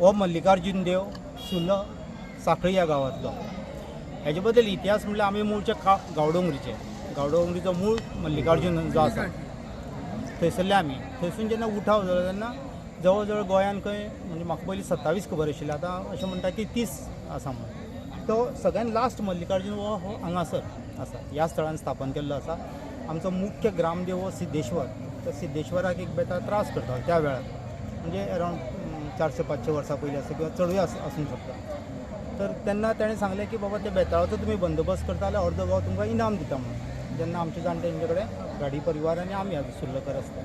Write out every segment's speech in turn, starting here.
हो मल्लिकार्जुन देव सुर्ला साखळी ह्या गांवांतलो. हेजे बद्दल इतिहास म्हणल्यार आमी मूळचे गांवडोंगरीचे, गांवडोंगरीचो मूळ मल्लिकार्जुन जो आसा थंयसरले आमी. थंयसून जेन्ना उठाव जालो तेन्ना जवळ जवळ गोंयान खंय म्हणजे म्हाका पयलीं 27 खबर आशिल्लें, आतां अशें म्हणटा की 30 आसा म्हणून. तो सगळ्यान लास्ट मल्लिकार्जुन हो हांगासर आसा, ह्या स्थळान स्थापन केल्लो आसा. आमचो मुख्य ग्रामदेव हो सिद्धेश्वर. तर सिद्धेश्वराक एक बेताळ त्रास करतालो त्या वेळार, म्हणजे अरावंड 400-500 वर्सां पयलीं आसा किंवा चडूय आसूंक शकता. तर तेन्ना तेणें सांगलें की बाबा त्या बेताळाचो तुमी बंदोबस्त करता जाल्यार अर्दो गांव तुमकां इनाम दिता म्हणून. जेन्ना आमचे जाणटे तेंचे कडेन गाडी परिवार आनी आमी आतां सुर्लकर आसता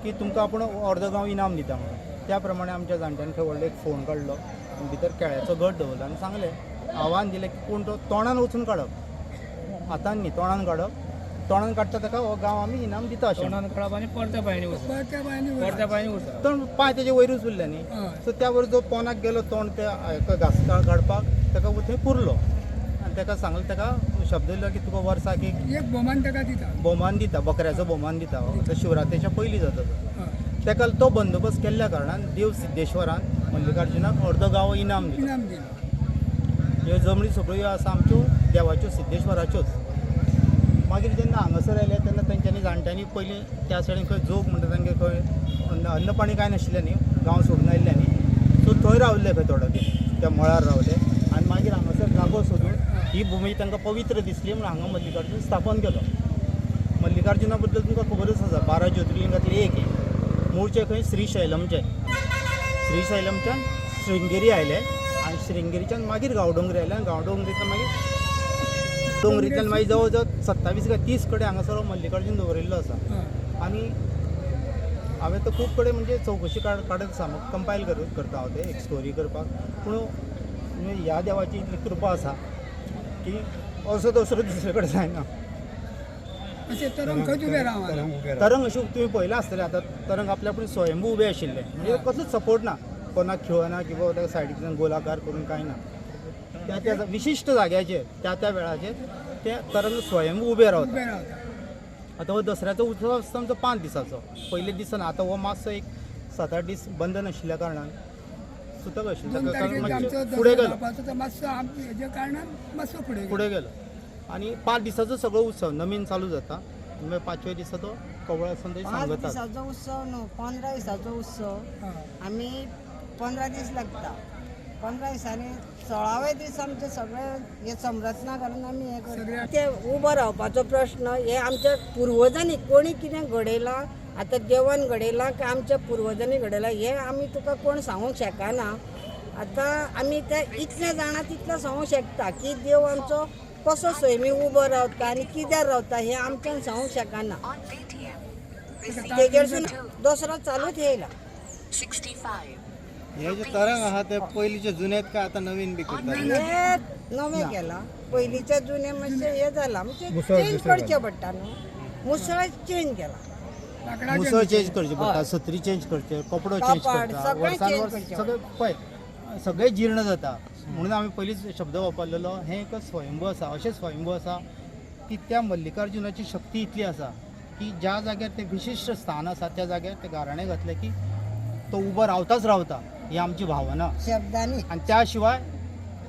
की तुमकां आपूण अर्दो गांव इनाम दिता म्हणून. त्या प्रमाणे आमच्या जाणट्यान खंय व्हडलो एक फोण काडलो, भितर केळ्याचो गट दवरलो आनी सांगलें, आव्हान दिलें की कोण तो तोंडान वचून काडप, हातान न्ही तोंडान काडप, तोंडान काडटा ताका हो गांव आमी इनाम दिता अशें. तोंडान काडप आनी परत्या पांयांनी वचप, परत्या पांयांनी वचप. तोंड पांय तेजे वयरूच उरले न्ही. सो त्या बरोबर जो पोनाक गेलो तोंड त्या हेका घांसका काडपाक ताका थंय पुरलो आनी ताका सांगलें, ताका शब्द दिलो की तुका वर्साक एक भोवमान ताका दिता, भोवमान दिता, बकऱ्याचो भोवमान दिता. शिवरात्रेच्या पयलीं जाता तो. ताका तो बंदोबस्त केल्ल्या कारणान देव सिद्धेश्वरान मल्लिकार्जुनाक अर्दो गांव इनाम दिलो. ह्यो जमनी सगळ्यो आसा आमच्यो देवाच्यो, सिद्धेश्वराच्योच. मागीर जेन्ना हांगासर आयले तेन्ना तेंच्यांनी जाणट्यांनी पयलीं त्या सायडीन खंय जोग म्हणटा तांगे खंय अन्न पाणी कांय नाशिल्लें न्ही, गांव सोडून आयिल्ले न्ही. सो थंय रावले खंय थोडो दीस त्या मळार रावले आनी मागीर हांगासर जागो सोदून ही भुमी तांकां पवित्र दिसली म्हणून हांगा मल्लिकार्जुन स्थापन केलो. मल्लिकार्जुना बद्दल तुमकां खबरच आसा, 12 ज्योतिर्लिंगांतले एक हे. मूळचे खंय श्रीशैलमचे, श्रीशैलमच्यान शृंगेरी आयले आनी शृंगेरीच्यान मागीर गांवडोंगरी आयले आनी गांवडोंगरींतल्यान मागीर डोंगरींतल्यान मागीर जवळ जवळ 27 काय 30 कडेन हांगासर मल्लिकार्जुन दवरिल्लो आसा. आनी हांवें तो खूब कडेन म्हणजे चवकशी काडत आसा, म्हाका कंपायल करता हांव ते एक स्टोरी करपाक. पूण ह्या देवाची इतली कृपा आसा की असो दसरो दुसरे कडेन जायना. तरंग अशें तुवें पळयलां आसतलें, आतां तरंग आपल्या आपूण स्वयंभू उबे आशिल्ले, म्हणजे कसलोच सपोर्ट ना, कोणाक खेळना किंवा ताका सायडीकच्यान गोलाकार करून कांय ना. त्या त्या विशिश्ट जाग्याचेर त्या त्या वेळाचेर ते तरंग स्वयंभू उबे रावता. आतां हो दसऱ्याचो उत्सव आसता आमचो 5 दिसाचो, पयले दिसा ना, आतां हो मातसो एक 7-8 दीस बंद नाशिल्ल्या कारणान सुतक आशिल्लें, फुडें गेलो, फुडें गेलो. आनी 5 दिसाचो सगळो उत्सव नवीन चालू जाता. मागीर 5व्या दिसा तो कवळ आसून थंय सांगता. 5 दिसाचो उत्सव न्हू, 15 दिसाचो उत्सव. आमी 15 दीस लागता, 15 दिसांनी 16व्या दीस आमचे सगळे हे संरचना करून आमी हें करता. ते उबो रावपाचो प्रश्न हे आमच्या पुर्वजांनी कोणी कितें घडयलां, आतां देवान घडयलां काय आमच्या पुर्वजांनी घडयलां हें आमी तुका कोण सांगूंक शकना. आतां आमी ते इतलें जाणा तितलें सांगूंक शकता की देव आमचो कसो सैमी उबो रावता आनी कित्याक रावता हें आमच्यान सांगूंक शकना. तेजेरसून दसरो चालूच येयला. हे जे तरंग आहा ते पयलींचे जुने काय आतां नवीन बी करता? हे नवें केलां, पयलींचे जुने मातशें हें जालां, म्हणजे चेंज करचें पडटा न्हू. मुसळ चेंज केला, मुसळ चेंज करचें पडटा, सत्री चेंज करचे, कपडो चेंज करता, वर्सान वर्स सगळें पळय सगळें जीर्ण जाता. म्हणून आमी पयलींच शब्द वापरलेलो, हें एक स्वयंभू आसा, अशें स्वयंभू आसा की त्या मल्लिकार्जुनाची शक्ती इतली आसा की ज्या जाग्यार तें विशिश्ट स्थान आसा त्या जाग्यार ते गाराणें घातलें की तो उबो रावताच रावता, ही आमची भावना शब्दांनी. आनी त्या शिवाय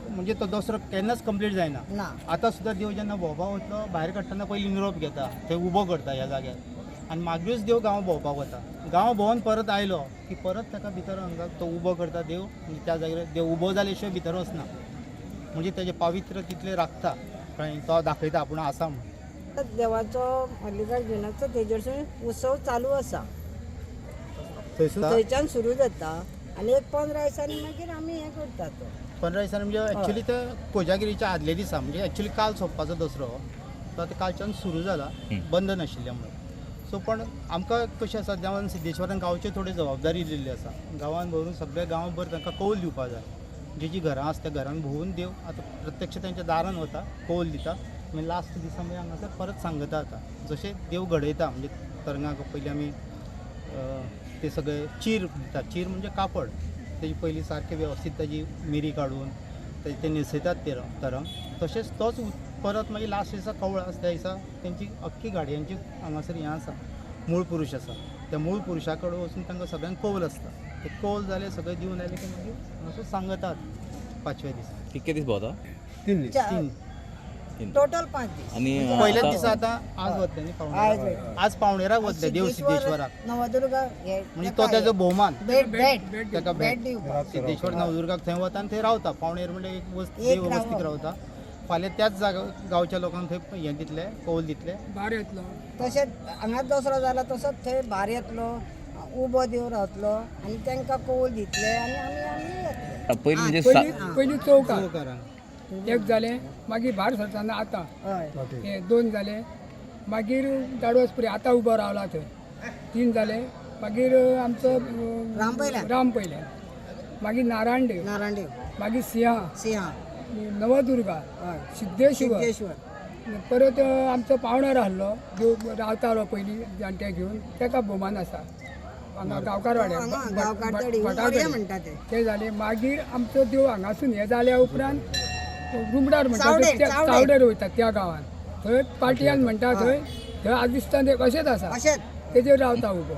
म्हणजे तो दसरो केन्नाच कंप्लीट जायना. आतां सुद्दां देव जेन्ना भोंवपाक वतलो भायर काडटना पयलीं निरोप घेता, थंय उबो करता ह्या जाग्यार आनी मागीरूच देव गांव भोंवपाक वता. गांव भोंवन परत आयलो की परत ताका भितर हांगा तो उबो करता देव, म्हणजे त्या जाग्यार देव उबो जाले शिवाय भितर वचना, म्हणजे तेजें पावित्र्य तितलें राखता, कळ्ळें, तो दाखयता आपूण आसा म्हणून. देवाचो मल्लिकार्जुनाचो तेजेरसून उत्सव चालू आसा, थंयच्यान सुरू जाता आनी एक 15 दिसांनी मागीर आमी हें करतात. 15 दिसांनी म्हणजे एक्चुअली ते कोजागिरीच्या आदले दिसा, म्हणजे एक्चुअली काल सोंपपाचो दसरो तो आतां कालच्यान सुरू जाला, बंद नाशिल्ल्या म्हणून. सो पण आमकां कशें आसा, देवान सिद्धेश्वरान गांवचे थोडी जबाबदारी दिल्ली आसा, गांवान भरून सगळ्या गांवभर तांकां कौल दिवपा जाय. जी जी घरां आसा त्या घरान भोंवून देव आतां प्रत्यक्ष तांच्या दारान वता, कौल दिता. मागीर लास्ट दिसा मागीर हांगासर परत सांगता. आतां जशें देव घडयता म्हणजे तरंगाक पयलीं आमी ते सगळे चीर दिता, चीर म्हणजे कापड, तेजी पयलीं सारकें वेवस्थीत ताजी मिरी काडून ते न्हेसयतात ते तरंग. तशेंच तोच परत मागीर लास्ट दिसा कवळ आसा त्या दिसा तेंची अख्खी गाडयांची हांगासर हें आसा, मूळ पुरूश आसा, त्या मूळ पुरुशा कडेन वचून तांकां सगळ्यांक कौल आसता. ते कौल जाले सगळे दिवन आयले की मागीर हांगासर सांगतात पांचव्या दिसा. कितके दीस भोंवता? तीन. टोटल 5 दीस. आनी पयल्याच आतां- दिसा आतां आज वतले न्ही आज पावणेराक, वयतले. आज पावणेराक वतले देव सिद्धेश्वराक. नवदुर्गा हे म्हणजे तो तेजो भोवमान, भेट भेट ताका भेट भेट दिवपाक. सिद्धेश्वर नवदुर्गाक थंय वता आनी थंय रावता. पावणेर म्हणजे एक वस्ती, एक देव वस्तीक रावप. रावता. फाल्यां त्याच जागा गांवच्या लोकांक थंय हें दितले, कौल दितले. भार येतलो. तशेंच हांगा दसरो जाला तसोच थंय भार येतलो, उबो देव रावतलो आनी तांकां कौल दितले आनी आमी आमी येतले. पयलीं म्हणजे पयलीं पयलीं चौकार चौकारांक एक जालें, मागीर भार सरतना आतां हय. हे 2 जाले, मागीर गाडवसपुरी आतां उबो रावला थंय 3 जाले, मागीर आमचो रामपयल्यान. रामपयल्यान, मागीर नारायणदेव, नारायणदेव, मागीर सिंहा, सिंहा, नवदुर्गा, हय, सिद्धेश्वर, सिद्धेश्वर, परत आमचो पावणेर आसलो देव रावतालो पयलीं जाणटे घेवन, ताका भोवमान आसा हांगा गांवकारवाड्यार, हांगा गांवकारतडी भटाकडेन. म्हणटा ते. ते जाले. मागीर आमचो देव हांगासून हे जाल्या उपरांत रुमडार म्हणटा चावडेर, त्या चावडेर. चावडेर वयता त्या गांवान, थंय पाटयान म्हणटा थंय, थंय आदिस्थान एक अशेंच आसा, अशेंच तेजेर रावता उबो.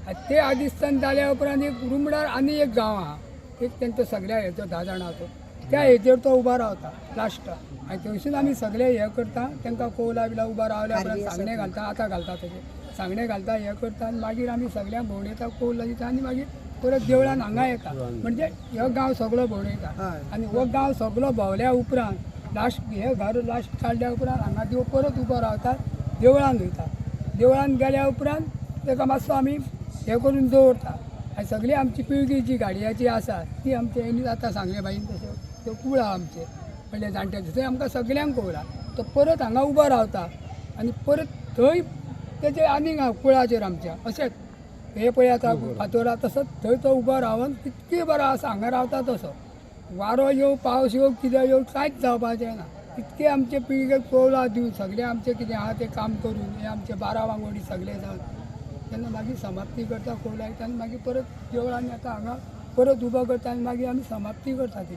आनी ते आदिस्थान जाल्या उपरांत एक रुमडार आनी एक गांव आहा एक तेंचो सगळ्या हेचो 10 जाणांचो, त्या हेजेर तो उबो रावता लास्ट. आनी थंयसून आमी सगळे हे करता, तांकां कोवला बिला उबो रावल्या उपरांत सांगणे घालता, आतां घालता तशें सांगणे घालता, हे करता आनी मागीर आमी सगळ्यांक भोंवडेता, कोवला दिता आनी मागीर परत देवळान हांगा येता. म्हणजे हो गांव सगळो भोंवडेता. हय. आनी हो गांव सगळो भोंवल्या उपरांत लास्ट हे घर लास्ट काडल्या उपरांत हांगा देव परत उबो रावता, देवळान वयता. देवळान गेल्या उपरांत ताका मातसो आमी हें करून दवरता. आनी सगळी आमची पिळगी जी गाडयाची आसा ती आमचे हेणी आतां सांगले बाईन तशें त्यो कुळां आमचे म्हणल्यार जाणटे थंय आमकां सगल्यांक कवळा. तो परत हांगा उबो रावता आनी परत थंय तेजे आनीक आहा कुळाचेर आमच्या अशेंच हे पळय आतां फातोर आहा तसोच थंय तो उबो रावन कितके बरो आसा हांगा रावता तसो. वारो येवं, पावस येवं, कितें येवं, कांयच जावपाचें ना. इतके आमचे पिळगेक कौलां दिवन सगळें आमचें कितें आहा तें काम करून हे आमचे 12 वांगोडी सगळे जावन तेन्ना मागीर समाप्ती करता, कौलां दिता आनी मागीर परत देवळान येता हांगा परत उबो करता आनी मागीर आमी समाप्ती करता ती.